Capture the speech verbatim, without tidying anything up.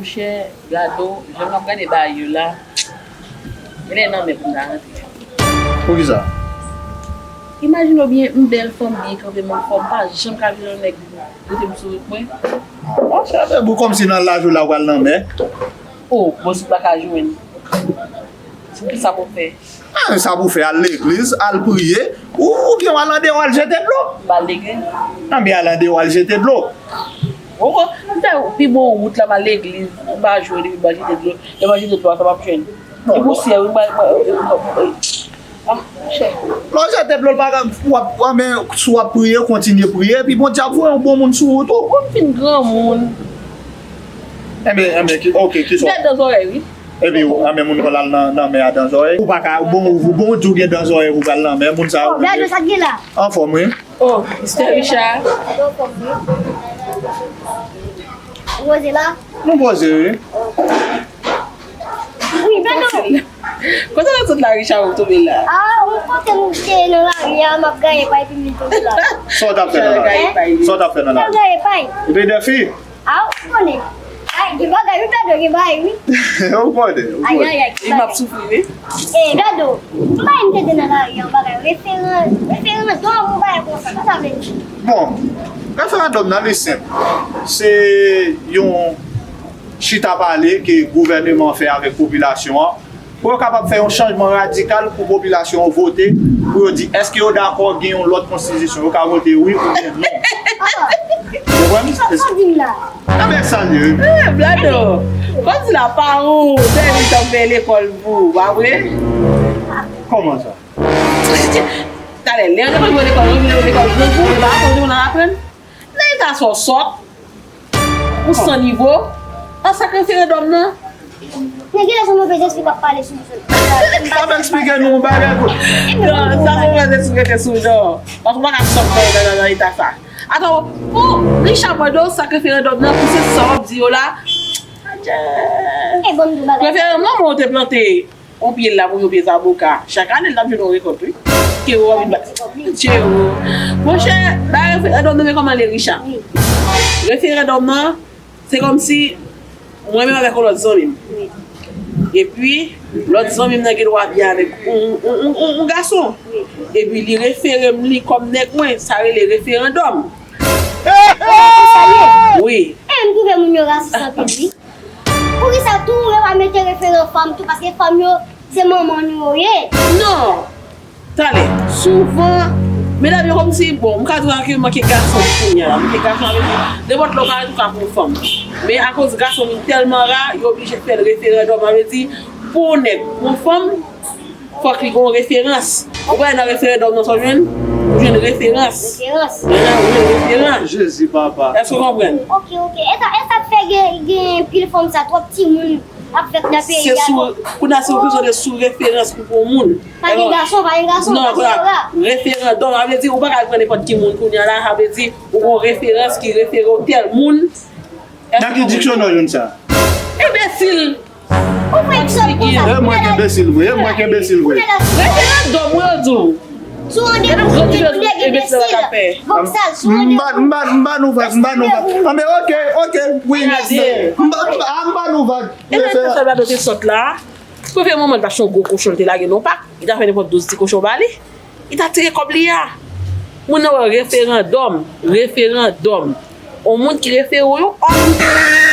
Monchè, gade w, jan m ap gade bagay yo la, genlè nan men pou m ta rantre. Poukisa? Imajine w byen, m bèl fanm, byen kanpe, m anfòm, m pa janm ka vin yon nèg pote m sou wout mwen. Monchè, men pou kòmsi nan laj ou la w pral nan mè. O, bon, si w pa ka jwenn, se ki sa pou w fè? Ah, sa pou fè, al legliz, al priye, ou, oubyen w al andeyò al jete dlo. M al legliz. Anben al andeyò al jete dlo. Ou, ou, m fè pi bon wout la, m al legliz, m pa jwe depi m al jete dlo. Lè m al jete dlo a, sa m ap jwenn? Non. E pousyè, wi, m al, m al, ah, chè. Lè w jete dlo, l pa ka, w ap, anben, si w ap priye, kontinye priye, epi Bondye ap voye yon bon moun sou wout ou. Ou konn fin granmoun. Enben, enben, ki, ok, ki sa? M pèdi dan zòrèy, wi. Epi w, anben moun konn al nan, nan mè a dan zòrèy. Ou pa ka, bon, ou, bon, ou di w gen dan zòrèy pou w pral nan mè, moun sa yo. Oh, gade sa k gen la. Anfòm, wi. Oh, mistè Richard. Ou poze la? Nou poze, wi. Wi, Bèto. Kote w sot la, Richard, ou tonbe la? Ah, ou kote m te nan lari a, m ap gaye pay epi m vin tonbe la. Sa w t ap fè nan lari? Sa w t ap fè nan lari? M ap gaye pay. Ou te dèfi? Ah, ou konnen. Ay, gen bagay, wi, Bèdo, gen bagay, wi. Ou konnen, ou konnen. Ay, ay, ay, gen bagay. E m ap soufri, wi. Eh, Bèdo, m pa yon tande nan lari, yon bagay, referan-, referandòm, yon bagay konsa, sa sa vle di? Bon, referandòm nan, li senp. Se yon chita pale ke gouvèneman an fè avèk popilasyon an, pou yo kapab fè yon chanjman radikal pou popilasyon an vote, pou yo di èske yo dakò gen yon lòt konstitisyon, yo ka vote wi oubyen non. Ou konprann? Sa, sa di m la? Anben sa l ye. Eh, Bèdo, kòmsi la pa ou, se li t ap fè lekòl pou ou, pa vre? Kòman sa? Talè, lè yo te konn jwe lekòl, yo vin lekòl pou ou, e pa aprann moun nan aprann. Nan eta sa w sòt, ou san nivo, an sa k referandòm nan? Men genlè se movèzespri k ap pale sou zòn. Sa m eksplike nou yon bagay pou. Non, sa movèzespri rete sou jan. Paske w pa ka sòt nan, nan, nan, nan eta sa. Atò, pou Richard mande w sa k referandòm nan, pou se sa w ap di yo la. Adje. E bon, m di w bagay. Referandòm nan, mwen ou te plante yon pye la pou yon pye zaboka. Chak ane, l ap jwenn yon rekòt, wi. Ke ou anvi ba. Tcheo. Monchè, ba referandòm nan, men kòman l ye, Richard? Referandòm nan, se kòmsi mwen menm avèk yon lòt zanmi m. Epi, lòt zanmi m nan gen dwa byen avèk yon, yon, yon, yon, yon gason. Epi, li refere m li kòm nèg mwen, sa rele referandòm. Wi. E m twouve moun yo rasis anpil, wi. Poukisa tou yo pa mete referan fanm tou? Paske fanm yo, se manman nou yo ye. Non. Talè, souvan, medam yo kòmsi, bon, m ka di w ke manke gason kounye a la. Manke gason avè di, nenpòt lè w ka ret ou ka pran fanm. Men akoz gason vin tèlman ra, yo oblije fè l referandòm, sa vle di, pou yon nèg pran fanm, fòk li gen yon referans. Ou pa nan referandòm nan sa w jwenn? Ou jwenn referans. Referans. Ou jwenn referans. Jezi, papa. Èske w konprann? Ok, ok. E sa, e sa k fè gen, gen pil fanm sa, twòp timoun ap fèt nan peyi a. Se sou, kounye a se yon kesyon de sou referans pou, pou yon moun. Pa gen gason, pa gen gason, non, pa gen gason. Referandòm, sa vle di, ou pa ka al pran nenpòt ki moun kounye a la, sa vle di, ou gen yon referans ki refere w tèl moun. Nan ki diksyonè w jwenn sa? Enbesil. Ou fè egzanp konsa. E mwen k enbesil vre, e mwen k enbesil vre. Referandòm, mwen di w. Sou yon depo, yon nèg enbesil. Vòksal, sou yon depo. M ba, m ba, m ba nou vag, m ba nou vag. Anben, ok, ok, wi. M ba, m ba, m ba nou vag. E nan sa Bado te sot la, premye moman l t ap se yon gwo kochon l te lage nan yon pak, li ta fè nenpòt douz ti kochon ba li, li ta tire kòb li a. Moun nan wè referandòm, referandòm. Yon moun ki refere w yon òm.